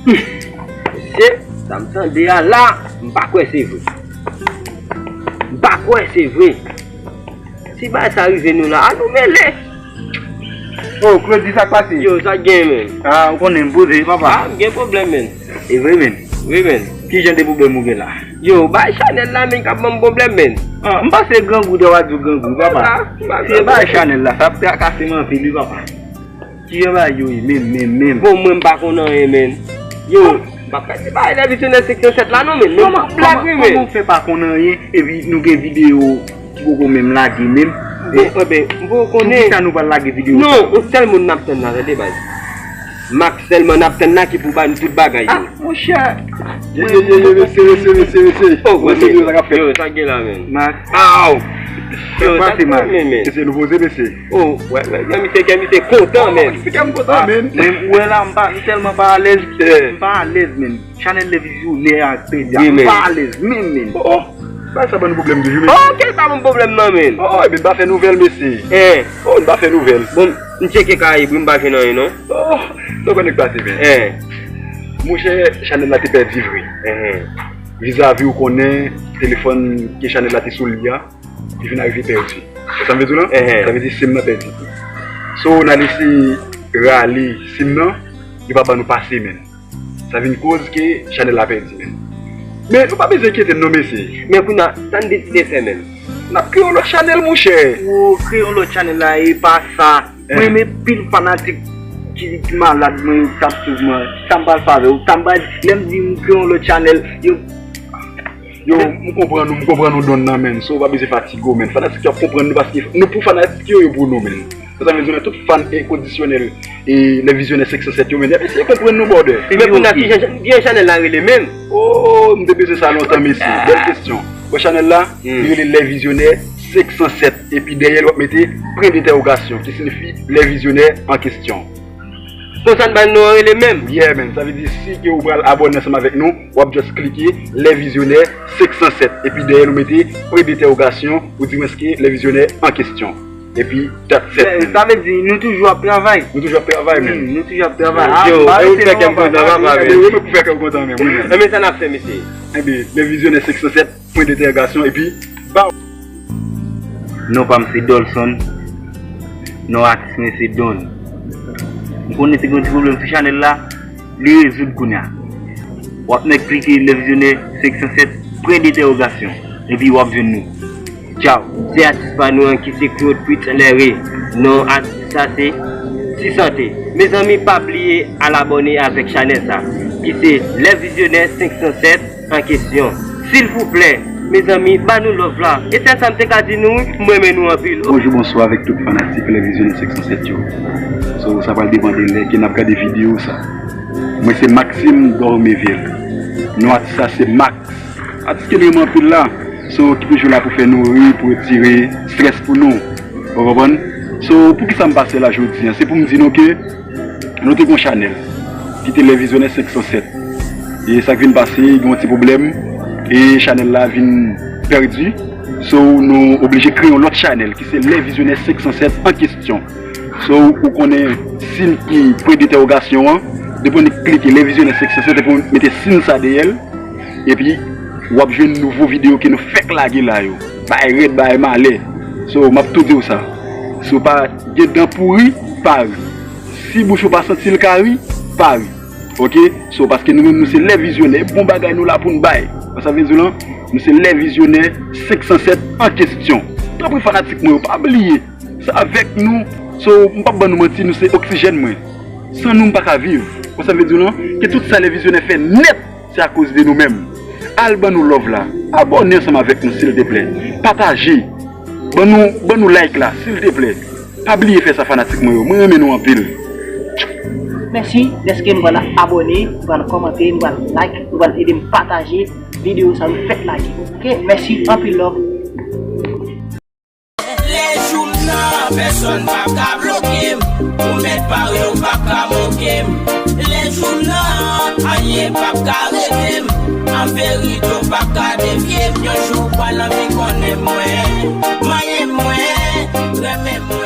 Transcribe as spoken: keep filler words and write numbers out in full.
Mesye, sa m tande a la, m pa kwè se vre. M pa kwè se vre. Si bagay sa rive nou la, a nou mele. Oh, Claudy, sa k pase? Yo, sa k gen, men? Ah, ou konnen m poze, papa. Ah, m gen pwoblèm, men. E vre, men? Wi, men. Ki jan de pwoblèm ou gen la? Yo, bay chanèl la, men, k ap ban m pwoblèm, men. Ah, m panse grangou dè w a di w grangou, papa. Ah, m pa Se bay chanèl la, sa ap trakase m anpil, wi, papa. Ki jan bagay yo ye, menm, menm, menm? Bon, mwen, m pa konn anyen, men. Yo, m pa ka di bagay la, Vizyonè senk san sèt la, non, men. Non, men, blag, wi, men. Kòman w fè pa konn anyen, epi nou gen videyo ki poko menm lage menm. Bon, enben, m poko konnen. Poukisa nou pa lage videyo sa? Non, yon sèl moun n ap tann la, tande, baz. Max sèlman n ap tann la ki pou ba nou tout bagay yo. Ah, monchè. Ye, ye, ye, ye, mesye, mesye, mesye, mesye. Oh, mesye, yo, sa k ap fèt? Yo, sa k gen la, men? Max. Aw! Yo, sa k pase, Max? Mesye, nou poze, mesye. Oh, wè, wè, wè, misye, kè misye kontan, men. Misye, kè m kontan, men. Mwen, ou wè la, m pa, m tèlman pa alèz, m pa alèz, men. Chanèl Lè Vizyonè a pèdi a. Wi, men. M pa alèz menm, men. Oh, oh. Bagay sa ban nou pwoblèm toujou, men. Oh, kèl pa ban m pwoblèm nan, men. Oh, oh, ebyen, n pa fè nouvèl, mesye. Eh. Oh, n pa fè nouvèl. Bon, m tcheke Karayib, wi, m pa jwenn anyen, non. Oh, nou konnen k pase, men. Eh. Monchè, chanèl la te pèdi vre. Eh. Vizavi ou konnen telefòn ke chanèl la te sou li a, li vin arive pèdi. Wè sa m vle di w lan? Eh. Sa vle di sim nan pèdi. So, n al eseye rale sim nan, li pa ban nou pase, men. Sa vin koz ke chanèl la pèdi, men. Men nou pa bezwen enkyete n non, mesye. Men kounye a, sa n deside fè menm? N ap kreye yon lòt chanèl, monchè. Ou kreye yon lòt chanèl la, e pa sa. Eh. Mwen renmen pil fanatik ki, ki malad, mwen, k ap swiv mwen. Sa m pral fè avè w? Sa m pral, lè m di m kreye yon lòt chanèl, yo Yo, m konprann ou, m konprann ou Don nan, men. So, ou pa bezwen fatige w, men. Fanatik yo ap konprann nou paske nou pou fanatik yo, yo pou nou, men. Sa, sa vle di, nou tout fan enkondisyonèl e Lè Vizyonè senk san sèt yo, men. Y ap eseye konprann nou, brother. Men kounye a, ki jan, ki jan chanèl la rele menm? Oh, m te bezwen sa lontan, mesye. Bèl kesyon. Wè chanèl la, li rele Lè Vizyonè senk san sèt. Epi dèyè l, w ap mete pwen dentèwogasyon, ki siyifi Lè Vizyonè an kesyon. Konsa n bay non an rele menm. Yeah, man. Sa vle di, si ke ou pral abòne ansanm avèk nou, w ap just klike Lè Vizyonè senk san sèt. Epi dèyè l, ou mete pwen dentèwogasyon, ou di mwen se Lè Vizyonè an kesyon. Epi, that's it, man. Sa vle di, nou toujou ap travay. Nou toujou ap travay, man. Hmm, nou toujou ap travay. Ah, yo, e ou fè kè m kontan, papa, men. Yo, mwen pou fè kè w kontan, men, wi, man. Enben, sa n ap fè, mesye? Enben, Lè Vizyonè senk san sèt. Pwen dentèwogasyon, epi, baw! Non pa m se Dolson. Non atis mwen se Don. M konnen te gen yon ti pwoblèm sou chanèl la, li rezoud kounye a. W ap mèt klike Lè Vizyonè senk san sèt, pwen dentèwogasyon, epi w ap jwenn nou. Tchaw! Se atis pa nou an ki se Claude Pritz Lere. Non atis sa se Ti Sante. Mezanmi, pa bliye al abòne avèk chanèl sa, ki se Lè Vizyonè senk san sèt an kesyon. Silvouplè, mezanmi, ba nou love la. E sèl sa m te ka di nou, wi, m renmen nou anpil. Bonjou, bonswa avèk tout fanatik Lè Vizyonè senk san sèt yo. So, sa pral depann de lè ke n ap gade videyo sa. Mwen se Maxime Dormeville. Non atis sa se Max. Atis ke m renmen anpil la. So, ki toujou la pou fè nou ri, pou retire strès pou nou. Ou konprann? So, poukisa m pase la jodi a? Se pou m di nou ke nou te gon chanèl ki te Lè Vizyonè senk san sèt. E sa k vin pase, gen yon ti pwoblèm, e chanèl la vin pèdi. So, nou oblije kreye yon lòt chanèl ki se Lè Vizyonè senk san sèt an kesyon. So, ou konnen sin ki pwen dentèwogasyon an, depi w klike Lè Vizyonè senk san sèt epi w mete sin sa dèyè l, epi w ap jwenn nouvo videyo ke nou fèk lage la yo. Bagay rèd, bagay malè. So, m ap tou di w sa. Si w pa gen dan pou ri, pa ri. Si bouch ou pa santi l ka ri, pa ri. Oke? So, paske nou menm, nou se Lè Vizyonè. E bon bagay nou la pou n bay. Sa vle di w lan, nou se Lè Vizyonè senk san sèt an kesyon. Tanpri fanatik mwen yo, pa bliye, se avèk nou. So, m p ap ban nou manti, nou se oksijèn mwen. San nou, m pa ka viv. Sa vle di w lan, ke tout sa Lè Vizyonè fè nèt, se akoz de nou menm. Al ban nou love la. Abòne ansanm avèk nou, silteplè. Pataje. Ban nou, ban nou like la, silteplè. Pa bliye fè sa, fanatik mwen yo. Mwen renmen nou anpil. Mèsi dèske nou pral abòne, nou pral kòmante, nou pral like, nou pral ede m pataje videyo sa nou fèk lage. Oke, mèsi, anpil love. Lè jou m nan, pèsòn p ap ka bloke m. Ou mèt pare, ou p ap ka moke m. Lè jou m nan, anyen p ap ka rete m. An verite, ou p ap ka devye m. Yon jou ou pral anvi konnen mwen, manyen mwen, renmen mwen.